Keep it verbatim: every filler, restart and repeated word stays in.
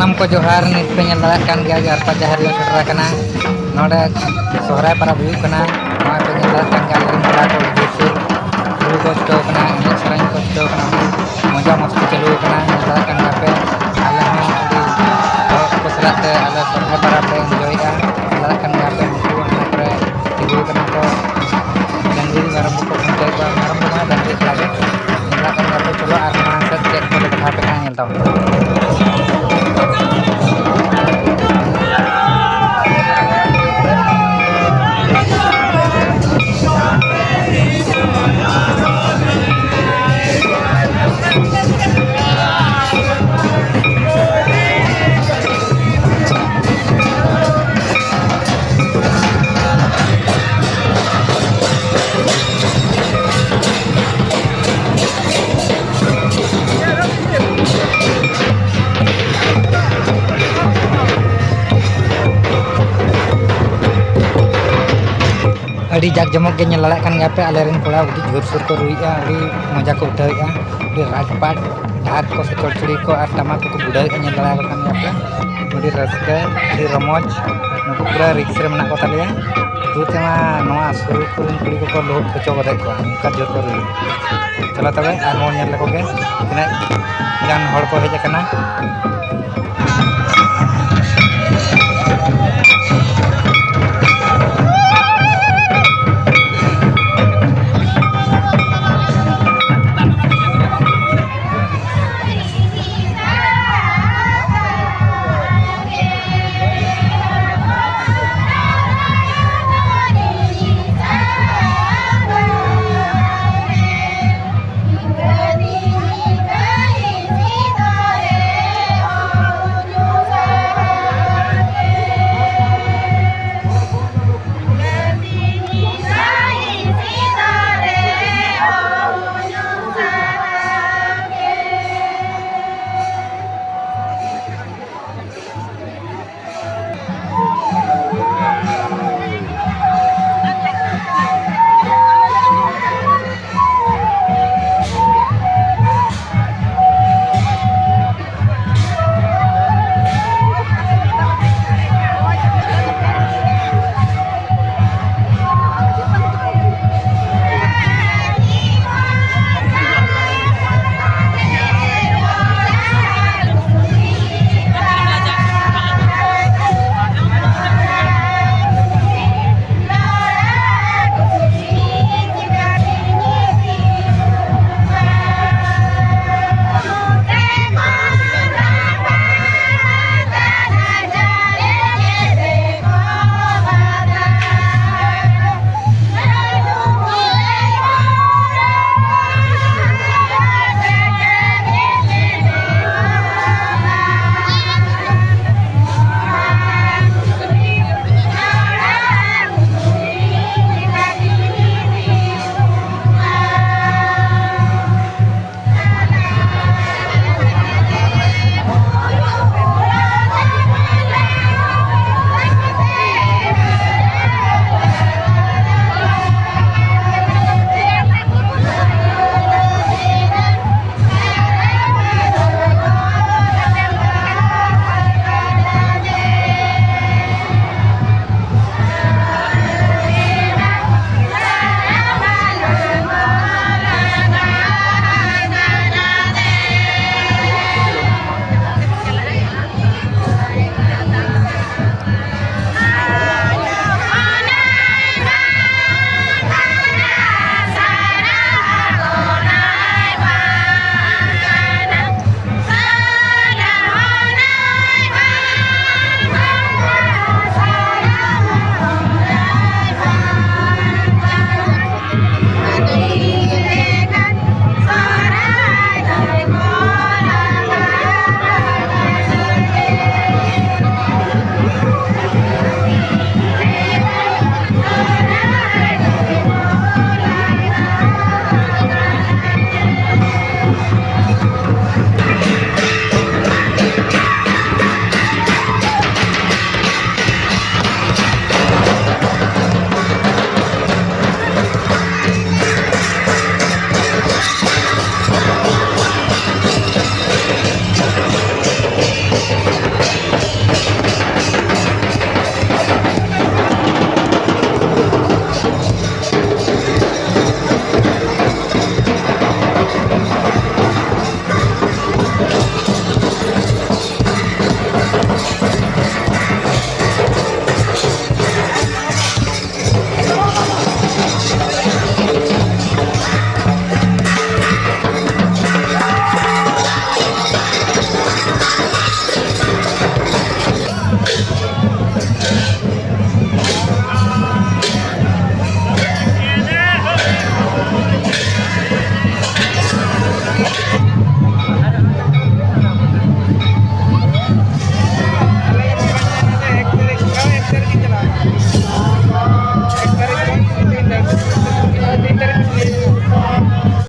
ᱥᱟᱱᱟᱢ ᱠᱚ ᱡᱚᱦᱟᱨ᱾ ᱱᱤᱛ ᱯᱮ ᱧᱮᱞ ᱫᱟᱲᱮᱭᱟᱜ ᱠᱟᱱ ᱜᱮᱭᱟ, ᱡᱟᱨᱯᱟ ᱡᱟᱦᱮᱨ ᱞᱮ ᱥᱮᱴᱮᱨ ᱟᱠᱟᱱᱟ᱾ ᱱᱚᱰᱮ ᱥᱚᱦᱨᱟᱭ ᱯᱚᱨᱚᱵᱽ ᱦᱩᱭᱩᱜ ᱠᱟᱱᱟ᱾ ᱱᱚᱜᱼᱚᱭ ᱯᱮ ᱧᱮᱞ ᱫᱟᱲᱮᱭᱟᱜ ᱠᱟᱱ ᱜᱮᱭᱟ, ᱟᱞᱮ ᱨᱮᱱ ᱠᱚᱲᱟ ᱠᱚ ᱟᱹᱰᱤ ᱡᱳᱨ ᱥᱳᱨ ᱨᱩ ᱠᱚ ᱪᱷᱩᱴᱟᱹᱣ ᱠᱟᱱᱟ, ᱮᱱᱮᱡ ᱥᱮᱨᱮᱧ ᱠᱚ ᱪᱷᱩᱴᱟᱹᱣ ᱠᱟᱱᱟ, ᱟᱹᱰᱤ ᱢᱚᱡᱟ ᱢᱚᱥᱛᱤ ᱪᱟᱹᱞᱩ ᱟᱠᱟᱱᱟ᱾ ᱧᱮᱞ ᱫᱟᱲᱮᱭᱟᱜ ᱠᱟᱱ ᱜᱮᱭᱟ ᱯᱮ, ᱟᱞᱮ ᱦᱚᱸ ᱟᱹᱰᱤ ᱦᱚᱲ ᱠᱚ ᱥᱟᱞᱟᱜ ᱛᱮ ᱟᱞᱮ ᱥᱚᱦᱨᱟᱭ ᱯᱚᱨᱚᱵᱽ ᱞᱮ ᱮᱱᱡᱚᱭᱮᱫᱼᱟ᱾ ᱧᱮᱞ ᱫᱟᱲᱮᱭᱟᱜ ᱠᱟᱱ ᱜᱮᱭᱟ ᱯᱮ, ᱩᱱᱠᱩ ᱚᱱᱟ ᱠᱚᱨᱮ ᱛᱤᱸᱜᱩ ᱠᱟᱱᱟ ᱠᱚ, ᱰᱟᱹᱝᱨᱤ ᱢᱮᱨᱚᱢ ᱠᱚᱠᱚ ᱠᱷᱩᱱᱴᱟᱹᱣ ᱠᱚᱣᱟ, ᱢᱮᱨᱚᱢ ᱫᱚ ᱵᱟᱝ, ᱰᱟᱹᱝᱨᱤ ᱠᱟᱰᱟ ᱜᱮ᱾ ᱧᱮᱞ ᱫᱟᱲᱮᱭᱟᱜ ᱠᱟᱱ ᱜᱮᱭᱟ ᱯᱮ, ᱪᱚᱞᱚ ᱟᱨ ᱢᱟᱲᱟᱝ ᱥᱮᱫ ᱪᱮᱫ ᱠᱚᱞᱮ ᱫᱮᱠᱷᱟᱣ ᱟᱯᱮ ᱠᱟᱱᱟ, ᱧᱮᱞ ᱛᱟᱵᱚᱱ ᱯᱮ᱾ ᱟᱹᱰᱤ ᱡᱟᱠ ᱡᱚᱢᱚᱠ ᱜᱮ ᱧᱮᱞ ᱫᱟᱲᱮᱭᱟᱜ ᱠᱟᱱ ᱜᱮᱭᱟ ᱯᱮ, ᱟᱞᱮ ᱨᱮᱱ ᱠᱚᱲᱟ ᱟᱹᱰᱤ ᱡᱳᱨᱥᱳᱨ ᱠᱚ ᱨᱩᱭᱮᱫᱼᱟ, ᱟᱹᱰᱤ ᱢᱚᱡᱟ ᱠᱚ ᱩᱴᱷᱟᱹᱣᱮᱫᱼᱟ, ᱟᱹᱰᱤ ᱨᱟᱡᱽᱯᱟᱴ ᱰᱷᱟᱠ ᱠᱚ ᱥᱮ ᱪᱚᱲᱪᱚᱲᱤ ᱠᱚ ᱟᱨ ᱴᱟᱢᱟᱠ ᱠᱚᱠᱚ ᱵᱩᱰᱟᱹᱣᱮᱫᱼᱟ, ᱧᱮᱞ ᱫᱟᱲᱮᱭᱟᱠᱚ ᱠᱟᱱ ᱜᱮᱭᱟ ᱯᱮ᱾ ᱟᱹᱰᱤ ᱨᱟᱹᱥᱠᱟᱹ, ᱟᱹᱰᱤ ᱨᱚᱢᱚᱡᱽ, ᱱᱩᱠᱩ ᱯᱩᱨᱟᱹ ᱨᱤᱠᱥ ᱨᱮ ᱢᱮᱱᱟᱜ ᱠᱚ ᱛᱟᱞᱮᱭᱟ᱾ ᱨᱩ ᱛᱮᱢᱟ ᱱᱚᱣᱟ ᱥᱩᱨ ᱠᱚᱨᱮᱱ ᱠᱩᱲᱤ ᱠᱚᱠᱚ ᱞᱩᱦᱩᱠ ᱦᱚᱪᱚ ᱜᱚᱫᱮᱫ ᱠᱚᱣᱟ, ᱚᱱᱠᱟ ᱡᱳᱨ ᱠᱚ ᱨᱩᱭᱮᱫᱼᱟ᱾ ᱪᱚᱞᱚ ᱛᱚᱵᱮ ᱟᱨᱦᱚᱸ ᱧᱮᱞ ᱞᱮᱠᱚ ᱜᱮ, ᱛᱤᱱᱟᱹᱜ ᱜᱟᱱ ᱦᱚᱲ ᱠᱚ ᱦᱮᱡ ᱟᱠᱟᱱᱟ᱾